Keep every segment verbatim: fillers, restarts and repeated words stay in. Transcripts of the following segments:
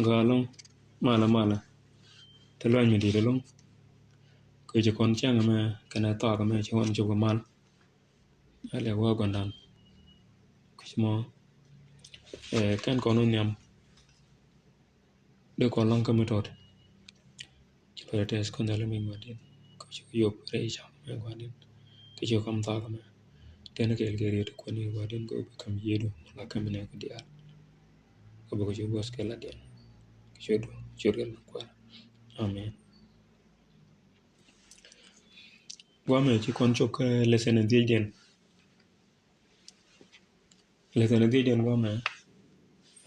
Gɔaa ɛlɔ̱ŋ, malɛ malɛ. Te luany mi di̱i̱t ɛlɔ̱ŋ. Kɛ ci kɔn cäŋ ɛmɛ kɛnɛ thaak ɛmɛ ci ɣɔn cop kɛ mal. Ɛ lɛ wä gua̱ndan. Kui̱c mɔ, ɛ, kɛn kɔn wä nhiam. Dee kɔn lɔ̱ŋ kä mi tɔt. Ci pɛrɛ tɛth kɔn dhali mi gua̱din. Kɛ ci yop rɛy cam mi gua̱din. Kɛ ci kam thaak mɛ. Tɛn kɛɛl kɛ riet kuɔni gua̱din kɛ bi kam yiedu la kam nɛ kɛ diaal. Kɛ bä kɛ ci gua̱s kɛ la diɛn. Kɛ ci du ci riet la kuɛr. Amen. Guamɛ ci kɔn cok, eh, lesson in thiec diɛn. Lesson in thiec diɛn guamɛ,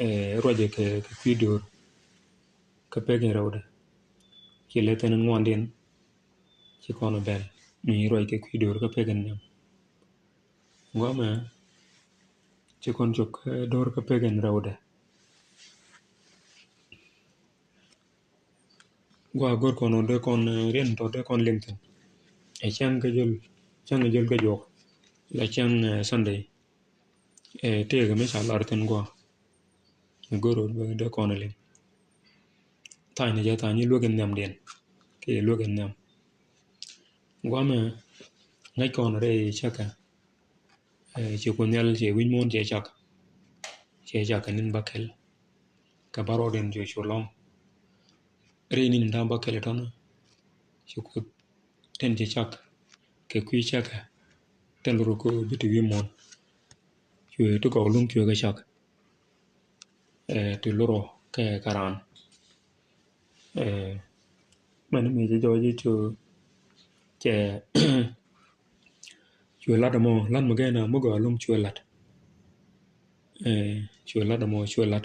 eh, ruacɛ kɛ, kɛ kui̱ do̱r kä pek in rɛwdɛ. Ci lesson in ŋuan diɛn ci kɔn bɛl mi ruac kɛ kui̱ do̱r kä pek in nhiam. Guamɛ ci kɔn cok, eh, do̱r kä pek in rɛwdɛ. Gua gör kɔn dee kɔn, eh, riɛn tɔ dee kɔn liŋ thin. Ɛ cäŋ kä jol, cäŋ kä jol kä juɔk. La cäŋ, eh, Sunday. Ɛ tëëk mi ca lar thin gua. Mi gör dee kɔn liŋ. Tha̱a̱ŋ ni jɛ tha̱a̱ŋ ni luek in nhiam diɛn. Kɛ luek in nhiam. Guamɛ ŋäc kɔn rɛy cäkä. Eh, ci Kuoth Nhial ci wi̱c muɔ̱ɔ̱n ci cak. Ci cak kɛ ni̱n bäkɛl. Kɛ bä rɔɔdiɛn cu cu lɔ̱ŋ. Ri ni̱n da̱ŋ bäkɛl tɔ̱nä. Ci Kuoth tin ci cak. Kɛ kui̱ cakɛ. Tin lurɔ kä bi ti wi̱i̱ muɔ̱ɔ̱n. Cuɛ ti gɔk luŋ cuɛ kɛ cak. Eh, ti lurɔ kɛ kɛ raan. Eh, mɛn mi jɛ jɔɔc cu cɛ cuɛ lat mɔ lat mɔ gɛn a mɔ gɔaa lum cuɛ lat. Eh, cuɛ lat mɔ cuɛ lat.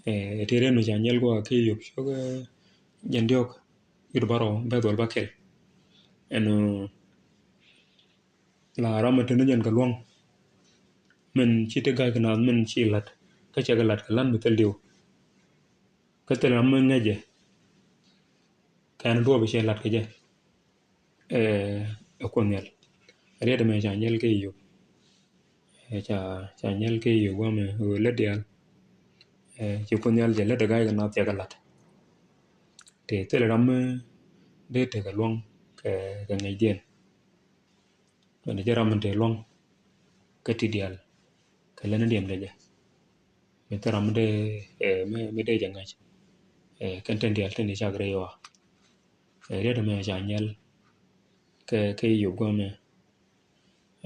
Eh, ti ren mi ca nyɛl gɔaa ki yop cok, eh, jɛn diɔk yut barɔ bɛ dhɔl ba kɛl. Ɛn, eh, la ram mi teni jɛn kɛ luɔŋ. Min ci ti ga̱a̱c kɛ naath min ci lat kä cɛ kɛ lat kɛ lat mi thil diw. Kä thil ram mi ŋäcɛ kɛn duɔɔp cɛ lat kɛ jɛ. Ɛ, ɛ Kuoth Nhial riet mɛ ca nyɛl kɛ yop. Ɛ, ca, ca nyɛl kɛ yop wamɛ ɣöö lät diaal. Ɛ, ci Kuoth Nhial cɛ lät ɛ ga̱a̱c kɛ naath cɛ kɛ lat. Tëë thil ram mi dee tekɛ luɔ̱ŋ kɛ, kɛ ŋäcdiɛn. Kɛn jɛ ram in te luɔ̱ŋ kä ti diaal kɛ lɛn in diɛm dee jɛ. Mi thil ram mi dee, eh, mi, mi dee jɛ ŋa̱c. Eh, kɛn tin diaal tin cak rɛy ɣɔaa. Eh, riet mɛ ca nyɛl kɛ, kɛ yop guamɛ.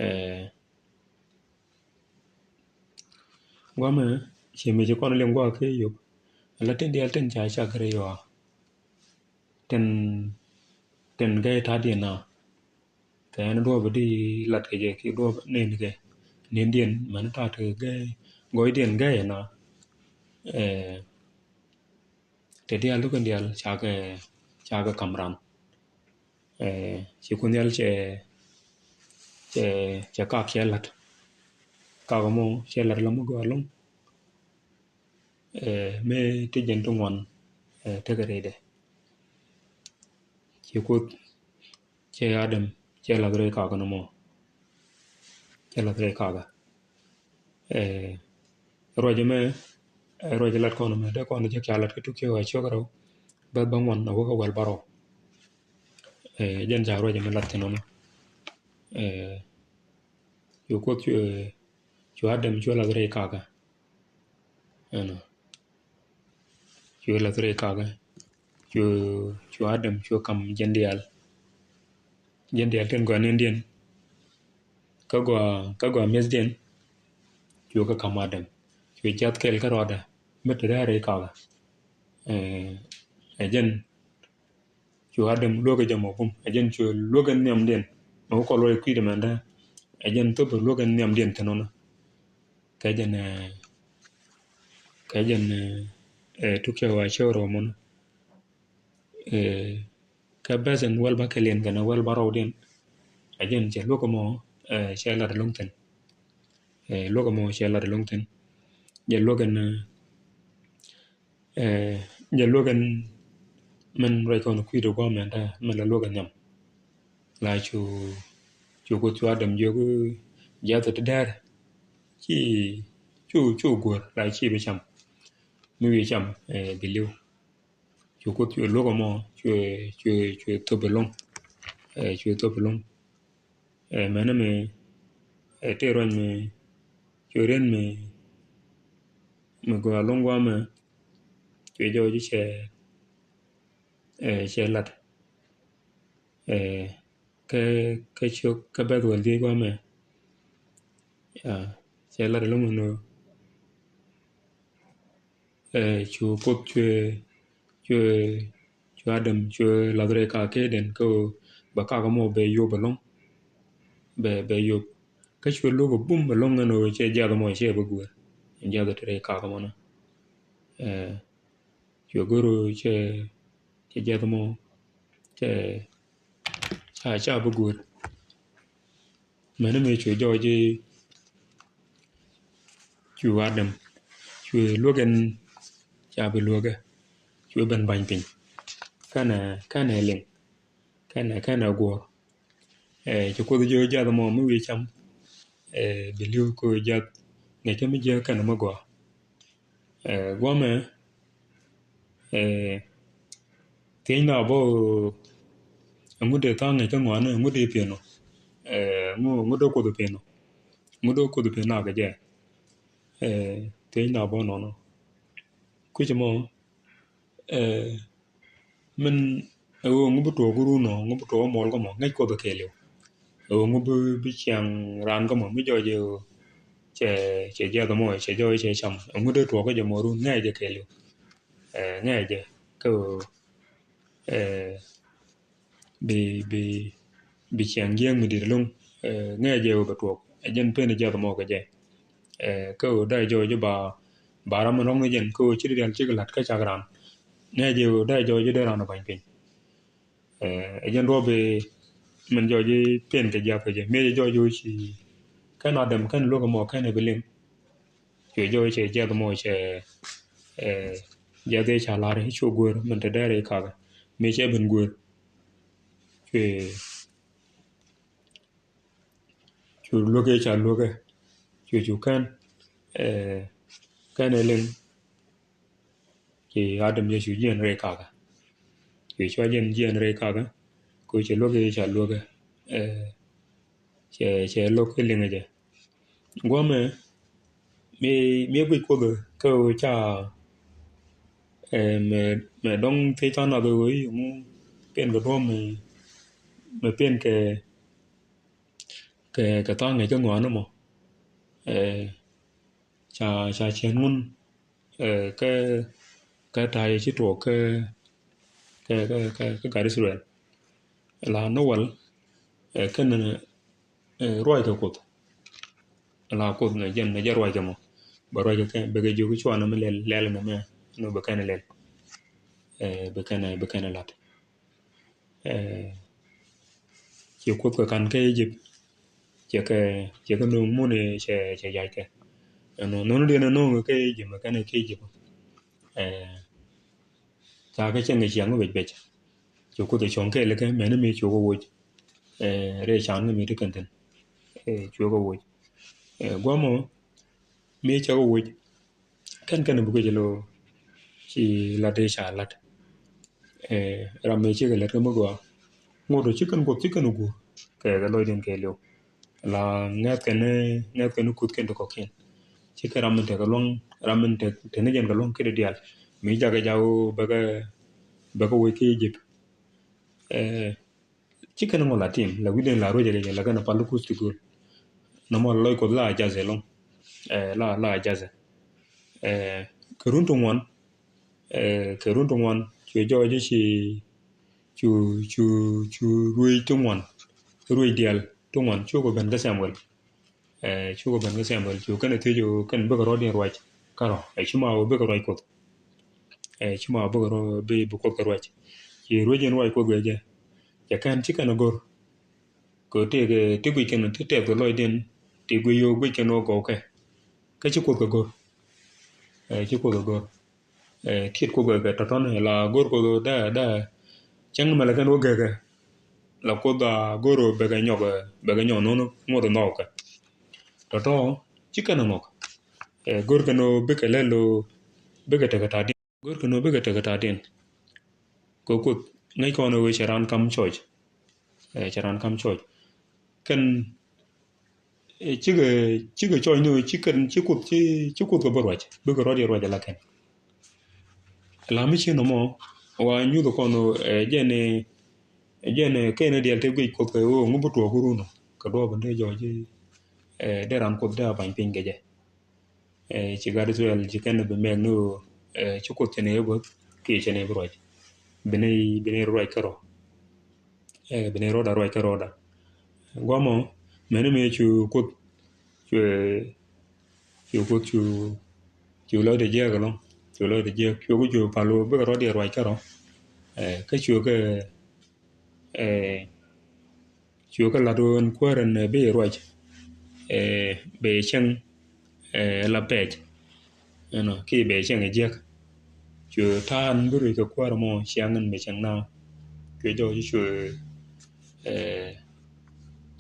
Eh, guamɛ ci mi ci kɔn liŋ guak kɛ yop. Ala tin diaal tin ca cak rɛy ɣɔaa. Tin, tin gɛy ta̱a̱diɛn na. Kɛ ɛn duɔɔp di lat kɛ jɛ ki duɔɔp nen kɛ nen diɛn mɛn ta̱a̱ ti gɛy gɔy diɛn gɛy na. Ɛ, tɛ diaal lukɛn diaal cakɛ, cakɛ kam ran. Ɛ, ci Kuoth Nhial cɛ, cɛ, cɛ kak cɛ lat. Kak mɔ cɛ lat la mɔ gɔaa loŋ. Ɛ, mëë ti jɛn ti ŋuan, ɛ, tekɛ rɛydɛ. Ci Kuoth, cɛ Adam, cɛ lath rɛy kakä nɔmɔ. Cɛ lath rɛy kakä. Ɛ, ruacɛ mɛ, ɛ, ruacɛ lat kɔn mɛ, dee kɔn jɛ kia lat kä tuk cɛ wa ciök rɛw. Bɛ bä ŋuan a wä kä wɛl bärɔw. Ɛ, jɛn ca ruacɛ mɛ lat thin nɔmɔ. Ɛ, cu Kuoth cu, ɛ, cu Adam cu lath rɛy kakä. Ɛnɔ. Cu lath rɛy kakä. Cu, cu Adam cu kam jɛn diaal. Jɛn diaal tin gɔaa nen diɛn. Kä gɔaa, kä gɔaa mi̱eth diɛn. Cu kä kam Adam. Cu jath kɛl kä rɔɔdɛ. Mɛ te dee rɛy kakä. Ɛ, ɛ jɛn. Cu Adam luäk jɛ mɔ bum. Ɛ jɛn cu luäk nhiam diɛn. Mɛ wä kɔl wä kui̱dɛ mɛn dee. Ɛ jɛn thop luäk nhiam diɛn thin nɔnɔ. Kɛ jɛn, ɛ, kɛ jɛn, ɛ, ɛ, tuk cɛ wa cɛ rɔ mɔnɔ. Ɛ, kɛ bɛth ɛn wäl bä kɛliɛn kɛnɛ wäl bä rɔwdiɛn. Ɛ jɛn cɛ luäk mɔ, ɛ, cɛ lat loŋ thin. Ɛ, luäk mɔ cɛ lat loŋ thin. Jɛ luäk ɛn, ɛ, Ɛ, jɛ luäk ɛn mɛn ruac kɔn kui̱dɛ gua̱a̱mɛn dee mɛn la luäk ɛn nhiam. La cu, cu Kuoth cu Adam jiök jiath ti dɛr. Ci, cu, cu guäär la ci bi cam. mi wi̱i̱ cam, ɛ, bi li̱w. Cu Kuoth cuɛ luɔ̱k ɛmɔ, cuɛ, cuɛ, cuɛ thop ɛlɔ̱ŋ. Ɛ, cuɛ thop ɛlɔ̱ŋ. Ɛ, mɛnɛ mi, ɛ, tëë ruac mi, cuɛ riet mi, mi gɔaa ɛlɔ̱ŋ guamɛ, cuɛ jɔɔc cɛ, ɛ, cɛ lat. Ɛ, kä, kä ciök, kä bɛ̈th wäl dhiec guamɛ. Ya, cɛ lat ɛlɔ̱ŋ ɛn ɣöö, ɛ, cu Kuoth cuɛ, cuɛ, cuɛ Adam cuɛ lath rɛy kak kɛ Eden kä ɣöö bɛ kak ɛmɔ bɛ yop ɛlɔ̱ŋ. Bɛ, bɛ yop. Kä cuɛ luɔ̱k ɛ bum ɛlɔ̱ŋ ɛn ɣöö cɛ jiath ɛmɔ cɛ bi guër. Jiath ɛ te rɛy kak ɛmɔnɔ. Ɛ, cuɛ go̱r ɣöö cɛ, cɛ jiath ɛmɔ cɛ, ca, ca bi guër. Mɛni mi cuɛ jɔɔc i̱ cu Adam cuɛ luäk ɛn ca bi luäkä, cuɛ ben ba̱ny piny. Kɛnɛ, kɛnɛ liŋ, kɛnɛ, kɛnɛ guɔ̱ɔ̱r. Ɛ, ci Kuoth jiök jiath ɛmɔ mi wi̱i̱ cam, ɛ, bi li̱w kɛ jiath ŋäcä mi jiäk kɛnɛ mi gɔaa. Ɛ, guamɛ, ɛ, thiecna bä, ɛŋu dee tha̱a̱ŋ ŋäc kä ŋɔaani, ɛŋu dee piɛn ɔ? Ɛ, ɛŋu, ɛŋu dee Kuoth piɛn ɔ? Ɛŋu dee Kuoth piɛn a kɛ jɛ? Ɛ, thiecna bä nɔnɔ. Kui̱c ɛmɔ, ɛ, min ɛ ɣöö ŋu bi tuɔɔk run ɔ, ŋu bi tuɔɔk muɔl kä mɔ, ŋäc Kuoth kɛɛliw. Ɛ ɣöö ŋu bi, bi ciaŋ raan kä mɔ, mi jɔɔc ɛ ɣöö cɛ, cɛ jiath ɛmɔ, cɛ jɔɔc cɛ cam. Ɛ ŋu dee tuɔɔk kä jɛ mɔ run, ŋäc jɛ kɛɛliw. Ɛ, ŋäc jɛ kä ɣöö, ɛ, bi, bi, bi ciaŋ jiääk mi di̱t ɛlɔ̱ŋ, ɛ, ŋäc jɛ ɣöö bɛ tuɔɔk. Ɛ jɛn pen jiath ɛmɔ kɛ jɛ. Ɛ, kä ɣöö dee jɔɔc ba, ba ram mi rɔ̱ŋ ni jɛn, kä ɣöö ci di diaal cik la̱t kä cak raan. Ŋäc jɛ ɣöö dee jɔɔc dee raan ɔ ba̱ny piny. Ɛ, ɛ jɛn duɔ̱ɔ̱p bi min jɔɔc pen kɛ jiath kɛ jɛ. Mëë jɛ jɔɔc ɣöö ci kɛn Adam kɛn luäk ɛmɔ kɛn ɛ bi liŋ. Cuɛ jɔɔc cɛ jiath ɛmɔ cɛ, ɛ, jiath ëë ca la̱r i̱ cu guër min te dɛɛr i̱ kakä. Mëë cɛ ben guër. Cuɛ, cu luäk ëë ca luäkä. Cuɛ cu kɛn, ɛ, kɛn ɛ liŋ. Ci Adam jɛ cu jiɛn rɛy kakä. Cuɛ cua jiɛn, jiɛn rɛy kakä. Kɛ cɛ luäk ëë ca luäkä. Ɛ, cɛ, cɛ lo̱k i̱ liŋɛ jɛ. Guamɛ, mi, mi guic Kuoth kä ɣöö ca, ɛ, mɛ, mɛ dɔ̱ŋ thiec tha̱a̱ŋ nath ɣöö i̱ ŋu pen kɛ duɔ̱ɔ̱p mɛ, mɛ pen kɛ, kɛ, kɛ tha̱a̱ŋ ŋäc kä ŋɔaani mɔ. Ɛ, ca, ca ciɛn ŋun, ɛ, kä, kä ta̱a̱ ci tuɔɔk kä, kä, kä, kä, kä gat Israel. La Noel, ɛ, kɛn, ɛ, ruac kɛ Kuoth. La Kuoth nɛ jɛn nɛ jɛ ruac kɛ mɔ. Bɛ ruac kɛ kɛ, bɛ kɛ jiök cuanɛ mi lɛl, lɛl nɛ mɛ, nɔ bɛ kɛn lɛl. Ɛ, bɛ kɛn, bɛ kɛn la̱t. Ɛ, ci Kuoth kɛ ka̱n kä Egypt. Cɛ kɛ, cɛ kɛ no̱o̱ŋ mun cɛ, cɛ yac kɛ. Ɛnɔ, nɔnɔ diɛn ɛ no̱o̱ŋ kä Egypt, mɛ kɛn kä Egypt. Ɛ, ca kɛ cɛn kɛ ciaŋ bec bec. Cu Kuoth ɛ cuɔ̱ŋ kɛɛl kɛ mɛni mi cu kɛ woc. Ɛ, rɛy can kɛ mi ti kɛn thi̱n. Ɛ, cu kɛ woc. Ɛ, guamɔ mi cɛ kɛ woc. Kɛn kɛn bi guic lo ci lat i̱ ca lat. Ɛ, ram mi cikɛ lät kä mi gɔaa. Ŋot ci kɛn Kuoth ci kɛn guur kɛ, kɛ lɔcdiɛn kɛɛliw. La ŋɛth kɛn, ŋɛth kɛn kuth kɛn ti kɔkiɛn. Ci kɛ ram min tekɛ luaŋ, ram min tek, tekni jɛn kɛ luaŋ kiɛ diaal. Mi jakɛ jak bɛ kɛ, bɛ kɛ wec kä Egypt. Ɛ, ci kɛn ŋɔ la tim, la wi̱dɛn la ruecɛ kɛ jɛ, la kɛn pal kuth ti göl. Nɔmɔ lɔc Kuoth la jath ɛlɔ̱ŋ. Ɛ, la, la jath. Ɛ, kɛ run ti ŋuan, ɛ, kɛ run ti ŋuan, cuɛ jɔɔc ci, cu, cu, cu ruec ti ŋuan, ruec diaal ti ŋuan, cukɛ ben kä Samuel. Ɛ, cukɛ ben kä Samuel, cu kɛn thiec ɣöö kɛn bikɛ rɔɔdiɛn ruac kärɔ̱, ɛ, ci ma ɣöö bikɛ ruac Kuoth. Ɛ, ci ma ɣöö bikɛ rɔɔd, bi, bi Kuoth kɛ ruac. Ci ruec in ruac Kuoth kɛ jɛ. Cɛ kɛn ci kɛn go̱r. Kɛ tëëkɛ, ti guic kɛn, ti tɛth kɛ lɔcdiɛn, ti guic ɣöö guic kɛn ɣöö gɔwkɛ. Kä ci Kuoth kɛ go̱r. Ɛ, ci Kuoth kɛ go̱r. Ɛ, tiet Kuoth kɛ tɔ̱tɔ̱n, la go̱r Kuoth dee, dee. Cäŋ mɛlɛ kɛn wä gɛkɛ. La Kuoth a go̱r bɛ kɛ nyɔk, bɛ kɛ nyɔk no̱o̱ŋ ŋuɔth nhɔk kɛ. Tɔ̱tɔ̱, ci kɛn nhɔk. Ɛ, go̱r kɛn wä bikɛ lɛl wä bikɛ tekɛ ta̱a̱diɛn. Go̱rkɛ ni ɣöö bikɛ tekɛ ta̱a̱diɛn. Kɛ Kuoth ŋäc kɔn ɣöö cɛ raan kam church. Ɛ, cɛ raan kam church. Kɛn, ɛ, cikɛ, cikɛ church ni ɣöö ci kɛn, ci Kuoth, ci, ci Kuoth kɛ bi ruac. Bikɛ rɔ̱diɛn ruac ala kɛn. La mi ci nɔmɔ, wa nyuth kɔn ɣöö, ɛ, jɛn, ɛ, jɛn, ɛ, kɛn diaal te guic Kuoth kɛ ɣöö ŋu bi tuɔɔk run ɔ. Kɛ duɔɔp in dee jɔɔc, ɛ, dee raan Kuoth dee a ba̱ny piny kɛ jɛ. Ɛ, ci gat Israel ci kɛn bi mɛk ni ɣöö, ɛ, ci Kuoth cɛ ni ɛ bo̱th kiɛ cɛ ni bi ruac. Bi ni, bi ni ruac kärɔ̱. Ɛ, bi ni rɔɔda ruac kärɔ̱da. Guamɔ, mɛni mëë cu Kuoth, cu, cu Kuoth cu, cu lɔcdɛ jiääk ɛlɔ̱ŋ. Cu lɔcdɛ jiääk. Cu ku cu pal ɣöö bikɛ rɔ̱diɛn ruac kärɔ̱. Ɛ, kä cuɛ kɛ, ɛ, cuɛ kɛ lat ɣöö ɛn kuäär ɛn, ɛ, bi ruac, ɛ, bɛ cieŋ, ɛ, la pɛc. Ɛnɔ, kiɛ bɛ cieŋ ɛ jiäk. Cuɛ ta̱a̱ ɛn bi ruac kɛ kuäär ɛmɔ ciaŋ ɛn bɛ cieŋ naath. Cuɛ jɔɔc cuɛ, ɛ,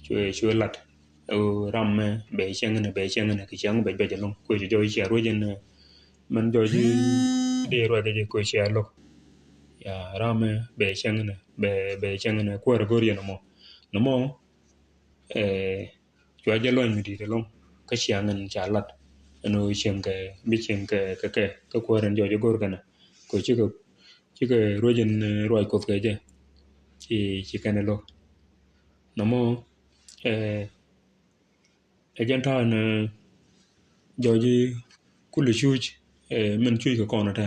cuɛ, cuɛ lat. Ɛ ɣöö ram mɛ bɛ cieŋ ɛn, bɛ cieŋ ɛn, kɛ ciaŋ bɛ juac ɛlɔ̱ŋ. Kuɛ cuɛ jɔɔc cia ruec ɛn, ɛ, mɛn jɔɔc di ruac kɛ jɛ kuɛ cia lo̱k. Ya, ram mɛ bɛ cieŋ ɛn, bɛ, bɛ cieŋ ɛn, kuäär go̱r yɛn ɛmɔ. Nɔmɔ, ɛ, cua jɛ luɔny mi di̱i̱t ɛlɔ̱ŋ, kä ciaŋ ɛn ca lat. Ɛn ɣöö cieŋ kɛ, bi cieŋ kɛ, kɛ, kɛ, kä kuäär ɛn jɔɔc go̱r kɛnɛ. Kɛ cikɛ, cikɛ ruec ɛn, ɛ, ruac Kuoth kɛ jɛ. Ci, ci kɛn ɛ lo̱k. Nɔmɔ, ɛ, ɛ jɛn ta̱a̱ ɛn, ɛ, jɔɔc kulɛ cuc, ɛ, min cuc kɛ kɔn ɛ tɛ.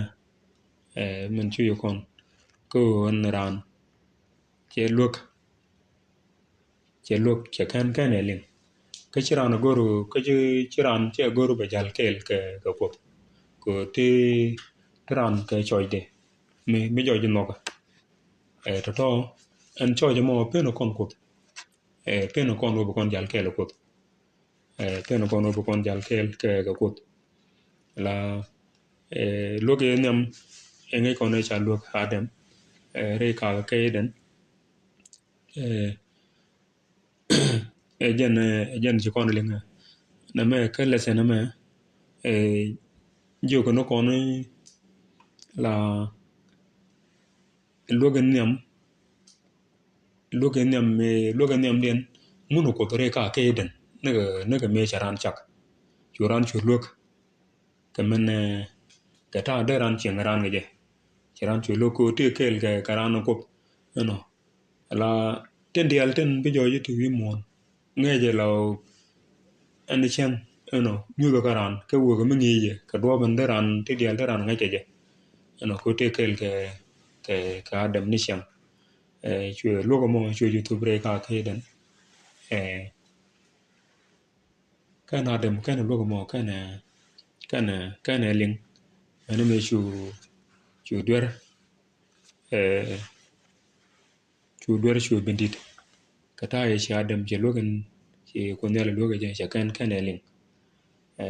Ɛ, min cuc kɛ kɔn. Kä ɣöö ɛn raan cɛ luäk, cɛ luäk, cɛ kɛn kɛn ɛ liŋ. Kä ci raan ɛ go̱r, kä ci, ci raan cɛ go̱r bɛ jal kɛɛl kɛ, kɛ Kuoth. Kɛ ɣöö ti, ti raan kɛ church di. Mi, mi jɔɔc nhɔkä. Ɛ, tɔ̱tɔ̱, ɛn church ɛmɔ pen ɛ kɔn Kuoth. Ɛ, pen ɛ kɔn wä bi kɔn jal kɛɛl ɛ Kuoth. Ɛ, pen ɛ kɔn wä bi kɔn jal kɛɛl kɛ, kɛ Kuoth. La, ɛ, luäk ɛ nhiam, ɛ ŋäc kɔn ɛ ca luäk Adam, ɛ, rɛy kakä kɛ Eden. Ɛ, ɛ jɛn, ɛ, ɛ jɛn ci kɔn liŋ ɛ. Nɛmɛ kä lesson nɛmɛ, ɛ, jiök ni kɔn la luäk in nhiam, luäk in nhiam, ɛ, luäk in nhiamdiɛn, ŋun Kuoth rɛy kakä kɛ Eden, nikɛ, nikɛ mëë cɛ raan cak. Cu raan cu luäk. Kɛ min, ɛ, kɛ ta̱a̱ dee raan cieŋ raan kɛ jɛ. Ci raan cu lo̱k kɛ ɣöö tëë kɛɛl kɛ, kɛ raan Kuoth. Ɛnɔ. La tin diaal tin bi jɔɔc ti wi̱i̱ muɔ̱ɔ̱n. Ŋäcɛ la ɛn cäŋ, ɛnɔ, nyuthɛ kä raan, kä wekɛ mi ŋi̱i̱cɛ, kɛ duɔ̱ɔ̱p in dee raan, ti diaal dee raan ŋäcɛ jɛ. Ɛnɔ, kɛ ɣöö tëë kɛɛl kɛ, kɛ, kɛ Adam ni cäŋ. Ɛ, cuɛ luäk ɛmɔ, cuɛ cu thup rɛy kakä kɛ Eden. Ɛ, kɛn Adam, kɛn luäk ɛmɔ, kɛn, kɛn, kɛn liŋ. Mɛni mëë cu, cu duer, ɛ, cu duer cu ben dit. Kɛ ta̱a̱ ci Adam cɛ luäk in, ci Kuoth Nhial luäk jɛ, cɛ kɛn, kɛn ɛ liŋ. Ɛ,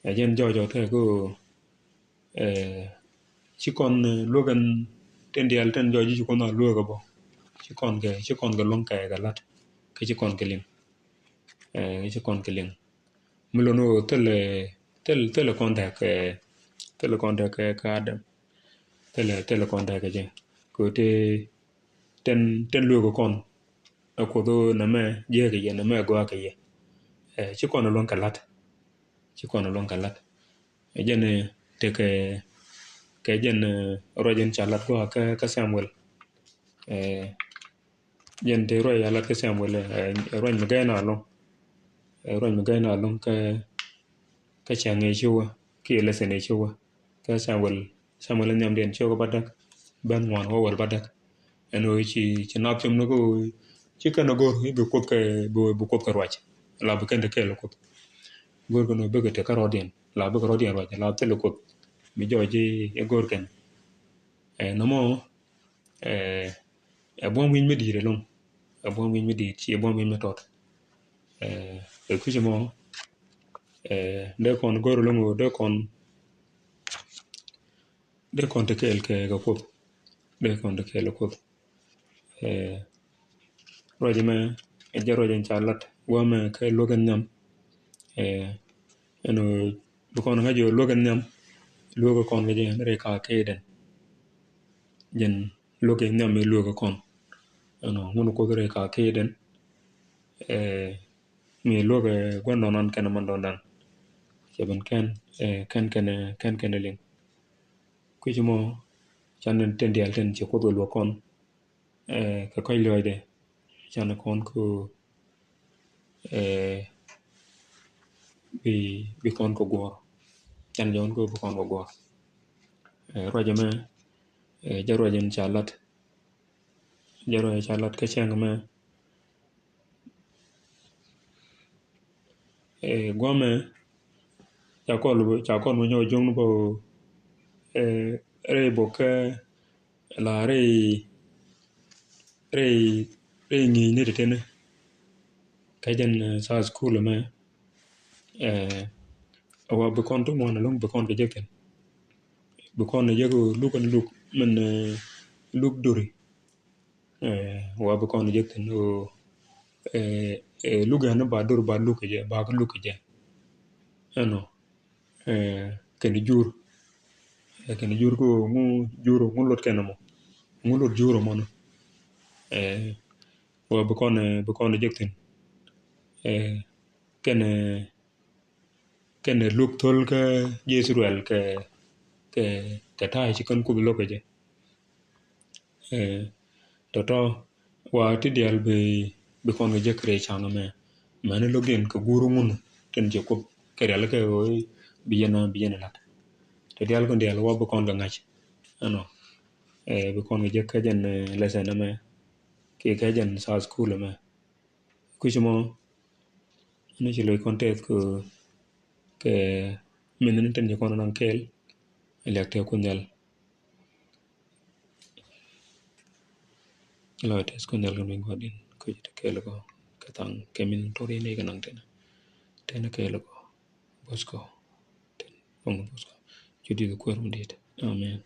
ɛ jɛn jɔɔc ɔ tekɛ ɣöö, ɛ, ci kɔn, ɛ, luäk in tin diaal tin jɔɔc ci Kuoth Nhial luäk ɛ bä. Ci kɔn kɛ, ci kɔn kɛ luäŋ kɛ, kɛ la̱t. Kä ci kɔn kɛ liŋ. Ɛ, ci kɔn kɛ liŋ. Mi lon ɣöö thilɛ, thil, thilɛ kɔn tekɛ, thilɛ kɔn tekɛ kɛ Adam. Thilɛ, thilɛ kɔn tekɛ jɛ. Kɛ ɣöö ti tin, tin lueek kɔn. Ɛ Kuoth ɣöö nɛmɛ jiääkɛ yɛ, nɛmɛ gɔaa kɛ yɛ. Ɛ, ci kɔn ɛ luäŋ kɛ la̱t. Ci kɔn ɛ luäŋ kɛ la̱t. Ɛ jɛn, ɛ, tekɛ, kɛ jɛn, ɛ, ruac in ca la̱t gɔaa kä, kä Samuel. Ɛ, jɛn te ruac a lat kä Samuel, ɛ, ruac mi gɛy na lɔŋ. Ɛ, ruac mi gɛy na lɔŋ kä, kä cäŋ ëë ci wä, kiɛ lesson ëë ci wä. Kä Samuel, Samuel in nhiamdiɛn ciök bädäk, bän ŋuan wä wäl bädäk. Ɛn ɣöö ci, ci naath com ni kä ɣöö ci kɛn a go̱r i̱ bi Kuoth kɛ, bi, bi Kuoth kɛ ruac. La bi kɛn te kɛɛl Kuoth. Go̱r kɛn ɣöö bikɛ te kä rɔɔdiɛn. La bikɛ rɔɔdiɛn ruac. La thilɛ Kuoth. Bi jɔɔc i̱ go̱r kɛn. Ɛ, nɔmɔ, ɛ, ɛ buɔ̱m wi̱ny mi di̱i̱t ɛlɔ̱ŋ. Ɛ buɔ̱m wi̱ny mi di̱i̱t, ci buɔ̱m wi̱ny mi tɔt. Ɛ, ɛ kui̱c ɛmɔ, ɛ, dee kɔn go̱r ɛlɔ̱ŋ ɣöö dee kɔn, dee kɔn te kɛɛl kɛ, kɛ Kuoth. Dee kɔn te kɛɛl kɛ Kuoth. Ɛ, ruac ɛmɛ, ɛ jɛ ruac ɛn ca lat. Guamɛ kɛ luäk ɛn nhiam. Ɛ, ɛn ɣöö bi kɔn ŋa̱c ɣöö luäk ɛn nhiam. luäk kɔn kɛ jɛ rɛy ka kɛɛdɛn. Jɛn luäk kɛ nhiam mi luäk kɔn. Ɛnɔ, ŋun Kuoth rɛy ka kɛɛdɛn. Ɛ, mi luäk ɛ gua̱ndɔɔŋnan kɛnɛ mandɔɔŋdan. Cɛ ben kɛn, ɛ, kɛn kɛnɛ, kɛn kɛnɛ liŋ. Kui̱c mɔ, can tin diaal tin ci Kuoth kɛ luäk kɔn. Ɛ, kɛ kɔ̱c lɔcdɛ, can kɔn kä, ɛ, bi, bi kɔn kɛ guɔ̱ɔ̱r. Can jɔn kä bi kɔn kɛ guɔ̱ɔ̱r. Ɛ, ruac ɛmɛ, ɛ, jɛ ruac in ca lat. Jɛ ruac ca lat kä cäŋ ɛmɛ. Ɛ, guamɛ, ca kɔn, ca kɔn mi nyɔk juŋ ni bä, ɛ, rɛy bok kä la rɛy, rɛy, rɛy ŋi̱i̱c ni ti tini. Kä jɛn, ɛ, Sabbath School mɛ, ɛ, wa bi kɔn ti ŋuan ɛlɔ̱ŋ bi kɔn kɛ jek thin. Bi kɔn kɛ jek luk ɛn luk min, ɛ, luk duri. Ɛ, wa bi kɔn jek thin ɣöö, ɛ, ɛ, luk ɛn ba dur ba luk kɛ jɛ, ba kɛ luk kɛ jɛ. Ɛnɔ, ɛ, kɛn jur. Ɛ, kɛn jur kä ŋu jur ŋu lot kɛn mɔ. Ŋu lot jur mɔ nɔ. Ɛ, wa bi kɔn, ɛ, bi kɔn jek thin. Ɛ, kɛn, ɛ, kɛnɛ luk thol kä ji̱ Ithɛrɛl kɛ, kɛ, kɛ ta̱a̱ ci kɛn Kuoth lo̱k kɛ jɛ. Ɛ, tɔ̱tɔ̱ wa ti diaal bi, bi kɔn kɛ jek rɛy cäŋ ɛmɛ. Mɛni lo̱k in kɛ guur ŋun tin ci Kuoth kɛ rial kɛ ɣöö bi yɛn, bi yɛn lat. Ti diaal kɔn diaal wa bi kɔn kɛ ŋa̱c. Ɛnɔ. Ɛ, bi kɔn kɛ jek kä jɛn, ɛ, lesson ɛmɛ. Kiɛ kä jɛn Sabbath School ɛmɛ. Kui̱c mɔ ni ci loc kɔn tɛth kɛ, kɛ min ni tin ci kɔn naŋ kɛɛl. Liak tɛth Kuoth Nhial. Lɔ tɛth Kuoth Nhial kɛ min gɔaa din kui̱c ti kɛɛl kɔ kɛ thaŋ kɛ min tori ni kɛ naŋ tin. Tin kɛɛl kɔ. Bos kɔ. Tin. Bos kɔ. Judith Kuäär mi dit. Amen.